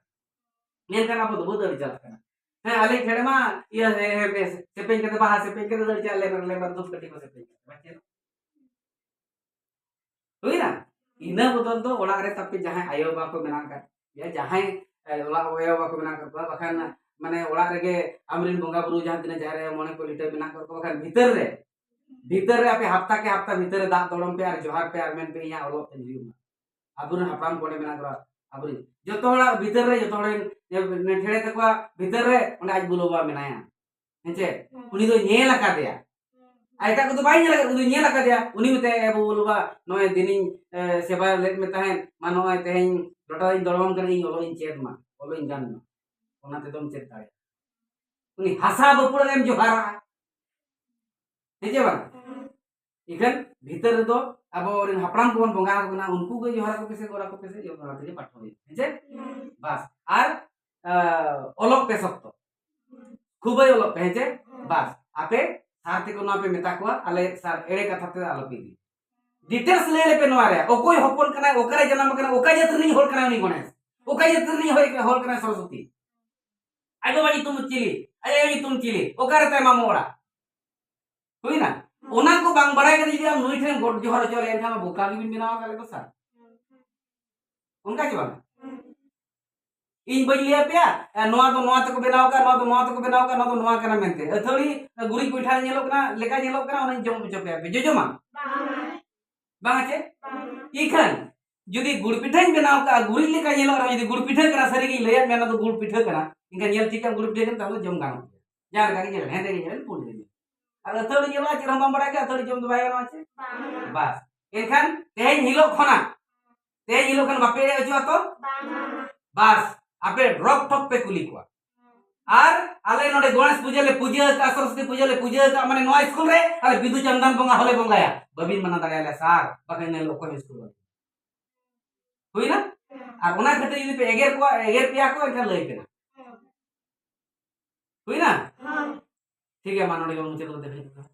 ᱢᱮᱱᱠᱷᱟᱱ ᱟᱵᱚ ᱫᱚᱵᱚ ᱫᱟᱹᱲ ᱪᱟᱞᱟᱜ ᱠᱟᱱᱟ᱾ ᱦᱮᱸ, ᱟᱞᱮ ᱴᱷᱮᱱ ᱢᱟ ᱤᱭᱟᱹ, ᱦᱮ-, ᱦᱮ-, ᱦᱮ-, ᱥᱮᱯᱮᱧ ᱠᱟᱛᱮ, ᱵᱟᱦᱟ ᱥᱮᱯᱮᱧ ᱠᱟᱛᱮ ᱫᱟᱹᱲ ᱪᱟᱞᱟᱜ, ᱞᱮᱵᱟᱨ, ᱞᱮᱵᱟᱨ ᱫᱷᱩᱯ ᱠᱟᱹᱴᱷᱤ ᱠᱚ ᱥᱮᱯᱮᱧ ᱠᱟᱛᱮ, ᱵᱟᱪᱮ? ᱦᱩᱭᱱᱟ? ᱤᱱᱟᱹ ᱵᱚᱫᱚᱞ ᱫᱚ ᱚᱲᱟᱜ ᱨᱮ ᱛᱟᱯᱮ ᱡᱟᱦᱟᱸᱭ ᱟᱭᱳ ᱵᱟᱵᱟ ᱠᱚ ᱢᱮᱱᱟᱜ ᱟᱠᱟᱫ ᱯᱮᱭᱟ, ᱡᱟᱦᱟᱸᱭ, ᱮ, ᱚᱲᱟᱜ ᱟᱭᱳ ᱵᱟᱵᱟ ᱠᱚ ᱢᱮᱱᱟᱜ ᱟᱠᱟᱫ ᱠᱚᱣᱟ, ᱵᱟᱠᱷᱟᱱ, ᱢᱟᱱᱮ, ᱚᱲᱟᱜ ᱨᱮᱜᱮ ᱟᱢᱨᱮᱱ ᱵᱚᱸᱜᱟ ᱵᱩᱨᱩ ᱡᱟᱦᱟᱸ ᱛᱤᱱᱟᱹᱜ ᱡᱟᱦᱮᱨ ᱟᱭᱳ ᱢᱚᱬᱮ ᱠᱚ ᱞᱤᱴᱟᱹ ᱢᱮᱱᱟᱜ ᱟᱠᱟᱫ ᱠᱚᱣᱟ, ᱵᱟᱠᱷᱟᱱ ᱵᱷᱤᱛᱟᱹᱨ ᱨᱮ ᱵᱷᱤᱛᱟᱹᱨ ᱨᱮ ᱟᱯᱮ ᱦᱟᱯᱛᱟ ᱠᱮ ᱦᱟᱯᱛᱟ ᱵᱷᱤᱛᱟᱹᱨ ᱨᱮ ᱫᱟᱜ ᱫᱚᱲᱚᱢ ᱯᱮ ᱟᱨ ᱡᱚᱦᱟᱨ ᱯᱮ ᱟᱨ ᱢᱮᱱ ᱯᱮ, "ᱤᱧᱟᱹᱜ ᱚᱞᱚᱜ ᱛᱤᱧ ᱦᱩᱭᱩᱜ ᱢᱟ᱾" ᱟᱵᱚᱨᱮᱱ ᱦᱟᱯᱲᱟᱢ ᱠᱚ ᱚᱸᱰᱮ ᱢᱮᱱᱟᱜ ᱠᱚᱣᱟ, ᱟᱵᱚᱨᱮᱱ ᱡᱚᱛᱚ ᱦᱚᱲᱟᱜ ᱵᱷᱤᱛᱟᱹᱨ ᱨᱮ, ᱡᱚᱛᱚ ᱦᱚᱲ ᱨᱮᱱ ᱴᱷᱮᱲᱮ ᱛᱟᱠᱚᱣᱟ ᱵᱷᱤᱛᱟᱹᱨ ᱨᱮ ᱚᱸᱰᱮ ᱟᱡ ᱵᱩᱞᱟᱹ ᱵᱟᱵᱟ ᱢᱮᱱᱟᱭᱟ᱾ ᱦᱮᱸ ᱪᱮ? ᱦᱮᱸ᱾ ᱩᱱᱤ ᱫᱚ ᱧᱮᱞ ᱟᱠᱟᱫᱮᱭᱟ᱾ ᱦᱮᱸ᱾ ᱟᱨ ᱮᱴᱟᱜ ᱠᱚᱫᱚ ᱵᱟᱭ ᱧᱮᱞ ᱟᱠᱟᱫ, ᱩᱱᱤ ᱧᱮᱞ ᱟᱠᱟᱫᱮᱭᱟ᱾ ᱩᱱᱤ ᱢᱮᱛᱟᱭᱟ, "ᱮ ᱵᱟᱹᱵᱩ ᱵᱟᱵᱟ, ᱱᱚᱜᱼᱚᱭ ᱫᱤᱱᱤᱧ, ᱮ, ᱥᱮᱵᱟ ᱞᱮᱫ ᱢᱮ ᱛᱟᱦᱮᱸᱫ, ᱢᱟ ᱱᱚᱜᱼᱚᱭ ᱛᱮᱦᱮᱧ ᱞᱚᱴᱟ ᱫᱟᱜ ᱤᱧ ᱫᱚᱲᱚᱢᱟᱢ ᱠᱟᱱᱟ, ᱤᱧ ᱚᱞᱚᱜ ᱤᱧ ᱪᱮᱫ ᱢᱟ, ᱚᱞᱚᱜ ᱤᱧ ᱜᱟᱱ ᱢᱟ, ᱚᱱᱟ ᱛᱮᱫᱚᱢ ᱪᱮᱫ ᱫᱟᱲᱮᱭᱟᱜᱼᱟ᱾" ᱩᱱᱤ ᱦᱟᱥᱟ ᱵᱟᱹᱯᱩᱲ ᱨᱮᱢ ᱡᱚᱦᱟᱨᱟ, ᱦᱮᱸ ᱪᱮ ᱵᱟᱝ? ᱤᱠᱷᱟᱹᱱ ᱵᱷᱤᱛᱟᱹᱨ ᱨᱮᱫᱚ ᱟᱵᱚ ᱨᱮᱱ ᱦᱟᱯᱲᱟᱢ ᱠᱚᱵᱚᱱ ᱵᱚᱸᱜᱟ ᱟᱠᱚ ᱠᱟᱱᱟ, ᱩᱱᱠᱩ ᱜᱮ ᱡᱚᱦᱟᱨ ᱟᱠᱚ ᱯᱮᱥᱮ, ᱜᱚᱰ ᱟᱠᱚ ᱯᱮᱥᱮ, ᱚᱱᱟ ᱛᱮᱜᱮ ᱯᱟᱴᱷ ᱦᱩᱭᱩᱜᱼᱟ, ᱦᱮᱸ ᱪᱮ? ᱵᱟᱥ᱾ ᱟᱨ, ᱟ, ᱚᱞᱚᱜ ᱯᱮ ᱥᱚᱠᱛᱚ, ᱠᱷᱩᱵᱟᱹᱭ ᱚᱞᱚᱜ ᱯᱮ, ᱦᱮᱸ ᱪᱮ? ᱵᱟᱥ᱾ ᱟᱯᱮ ᱥᱟᱨ ᱛᱮᱠᱚ ᱱᱚᱣᱟ ᱯᱮ ᱢᱮᱛᱟ ᱠᱚᱣᱟ, ᱟᱞᱮ ᱥᱟᱨ ᱮᱲᱮ ᱠᱟᱛᱷᱟ ᱛᱮ ᱟᱞᱚ ᱯᱮ ᱤᱫᱤ᱾ ᱰᱤᱴᱮᱞᱥ ᱞᱟᱹᱭ ᱟᱞᱮᱯᱮ ᱱᱚᱣᱟ ᱨᱮ, ᱚᱠᱚᱭ ᱦᱚᱯᱚᱱ ᱠᱟᱱᱟᱭ, ᱚᱠᱟᱨᱮ ᱡᱟᱱᱟᱢ ᱟᱠᱟᱱᱟ, ᱚᱠᱟ ᱡᱟᱹᱛ ᱨᱤᱱᱤᱡ ᱦᱚᱲ ᱠᱟᱱᱟᱭ ᱩᱱᱤ ᱜᱚᱬᱮᱥ, ᱚᱠᱟ ᱡᱟᱹᱛ ᱨᱤᱱᱤᱡ ᱦᱚᱲ, ᱦᱚᱲ ᱠᱟᱱᱟᱭ ᱥᱚᱨᱚᱥᱚᱛᱤ? ᱟᱡ ᱵᱟᱵᱟ ᱧᱩᱛᱩᱢ ᱪᱤᱞᱤ, ᱟᱡ ᱟᱭᱳ ᱧᱩᱛᱩᱢ ᱪᱤᱞᱤ, ᱚᱠᱟᱨᱮ ᱛᱟᱭ ᱢᱟᱢᱚ ᱚᱲᱟᱜ? ᱦᱩᱭᱱᱟ? ᱚᱱᱟ ᱠᱚ ᱵᱟᱝ ᱵᱟᱲᱟᱭ ᱠᱟᱛᱮ ᱡᱩᱫᱤ ᱟᱢ ᱱᱩᱭ ᱴᱷᱮᱱ ᱜᱚᱰ ᱡᱚᱦᱟᱨ ᱦᱚᱪᱚ ᱞᱮᱱᱠᱷᱟᱱ ᱢᱟ ᱵᱚᱠᱟ ᱜᱮᱵᱤᱱ ᱵᱮᱱᱟᱣ ᱟᱠᱟᱫ ᱞᱮᱠᱚ ᱥᱟᱨ᱾ ᱚᱱᱠᱟ ᱪᱮ ᱵᱟᱝ? ᱤᱧ ᱵᱟᱹᱧ ᱞᱟᱹᱭ ᱟᱯᱮᱭᱟ, ᱮ, ᱱᱚᱣᱟ ᱫᱚ ᱱᱚᱣᱟ ᱛᱮᱠᱚ ᱵᱮᱱᱟᱣ ᱟᱠᱟᱫ, ᱱᱚᱣᱟ ᱫᱚ ᱱᱚᱣᱟ ᱛᱮᱠᱚ ᱵᱮᱱᱟᱣ ᱟᱠᱟᱫ, ᱱᱚᱣᱟ ᱫᱚ ᱱᱚᱣᱟ ᱠᱟᱱᱟ ᱢᱮᱱᱛᱮ᱾ ᱟᱹᱛᱷᱟᱹᱲᱤ, ᱮ, ᱜᱩᱨᱤᱡ ᱜᱚᱭᱴᱷᱟ ᱧᱮᱞᱚᱜ ᱠᱟᱱᱟ, ᱞᱮᱠᱟ ᱧᱮᱞᱚᱜ ᱠᱟᱱᱟ, ᱚᱱᱟᱧ ᱡᱚᱢ ᱦᱚᱪᱚ ᱯᱮᱭᱟ ᱯᱮ᱾ ᱡᱚᱡᱚᱢᱟ? ᱵᱟᱝ ᱪᱮ? ᱤᱠᱷᱟᱹᱱ ᱡᱩᱫᱤ ᱜᱩᱲ ᱯᱤᱴᱷᱟᱹᱧ ᱵᱮᱱᱟᱣ ᱠᱟᱜᱼᱟ, ᱜᱩᱨᱤᱡ ᱞᱮᱠᱟ ᱧᱮᱞᱚᱜ ᱨᱮᱦᱚᱸ, ᱡᱩᱫᱤ ᱜᱩᱲ ᱯᱤᱴᱷᱟᱹ ᱠᱟᱱᱟ, ᱥᱟᱹᱨᱤ ᱜᱤᱧ ᱞᱟᱹᱭᱟᱫ ᱢᱮᱭᱟ, ᱚᱱᱟ ᱫᱚ ᱜᱩᱲ ᱯᱤᱴᱷᱟᱹ ᱠᱟᱱᱟ, ᱮᱱᱠᱷᱟᱱ ᱧᱮᱞ ᱴᱷᱤᱠᱟᱢ ᱜᱩᱲ ᱯᱤᱴᱷᱟᱹ ᱠᱟᱱᱟ, ᱛᱟᱦᱞᱮ ᱡᱚᱢ ᱜᱟᱱᱚᱜ ᱜᱮᱭᱟ᱾ ᱡᱟᱦᱟᱸ ᱞᱮᱠᱟ ᱜᱮ ᱧᱮᱞ, ᱦᱮᱸᱫᱮ ᱜᱮ ᱧᱮᱞ, ᱯᱩᱸᱰ ᱜᱮ ᱧᱮᱞ᱾ ᱟᱨ ᱟᱹᱛᱷᱟᱹᱲᱤ ᱧᱮᱞᱚᱜᱼᱟ, ᱪᱮᱫ ᱦᱚᱸ ᱵᱟᱢ ᱵᱟᱲᱟᱭ ᱠᱟᱜᱼᱟ, ᱟᱹᱛᱷᱟᱹᱲᱤ ᱡᱚᱢ ᱫᱚ ᱵᱟᱭ ᱜᱟᱱᱚᱜᱼᱟ ᱪᱮ? ᱵᱟᱥ, ᱮᱱᱠᱷᱟᱱ ᱛᱮᱦᱮᱧ ᱦᱤᱞᱳᱜ ᱠᱷᱚᱱᱟᱜ, ᱛᱮᱦᱮᱧ ᱦᱤᱞᱳᱜ ᱠᱷᱚᱱ ᱵᱟᱯᱮ ᱮᱲᱮ ᱦᱚᱪᱚᱜᱼᱟ ᱛᱚ? ᱵᱟᱥ, ᱟᱯᱮ ᱨᱚᱠ ᱴᱷᱚᱠ ᱯᱮ ᱠᱩᱞᱤ ᱠᱚᱣᱟ᱾ ᱟᱨ ᱟᱞᱮ ᱱᱚᱰᱮ ᱜᱚᱬᱮᱥ ᱯᱩᱡᱟᱹ ᱞᱮ ᱯᱩᱡᱟᱹ ᱟᱠᱟᱫᱼᱟ, ᱥᱚᱨᱚᱥᱚᱛᱤ ᱯᱩᱡᱟᱹ ᱞᱮ ᱯᱩᱡᱟᱹ ᱟᱠᱟᱫᱼᱟ, ᱢᱟᱱᱮ ᱱᱚᱣᱟ ᱥᱠᱩᱞ ᱨᱮ ᱟᱞᱮ ᱵᱤᱫᱩ ᱪᱟᱸᱫᱟᱱ ᱵᱚᱸᱜᱟ ᱦᱚᱸᱞᱮ ᱵᱚᱸᱜᱟᱭᱟ᱾ ᱵᱟᱹᱵᱤᱱ ᱢᱟᱱᱟ ᱫᱟᱲᱮᱭᱟᱞᱮᱭᱟ ᱥᱟᱨ, ᱵᱟᱠᱷᱟᱱ ᱤᱱᱟᱹ ᱦᱤᱞᱳᱜ ᱚᱠᱚᱭ ᱦᱚᱸ ᱥᱠᱩᱞ ᱵᱟᱹᱱᱩᱜ᱾ ᱦᱩᱭᱱᱟ? ᱟᱨ ᱚᱱᱟ ᱠᱷᱟᱹᱛᱤᱨ ᱡᱩᱫᱤ ᱯᱮ ᱮᱜᱮᱨ ᱠᱚᱣᱟ, ᱮᱜᱮᱨ ᱯᱮᱭᱟ ᱠᱚ, ᱮᱱᱠᱷᱟᱱ ᱞᱟᱹᱭ ᱯᱮ ᱱᱟ᱾ ᱦᱩᱭᱱᱟ? ᱴᱷᱤᱠ ᱜᱮᱭᱟ, ᱢᱟ ᱱᱚᱰᱮ ᱜᱮ ᱢᱩᱪᱟᱹᱫ ᱠᱟᱛᱮ ᱦᱩᱭᱩᱜ ᱠᱟᱱᱟ᱾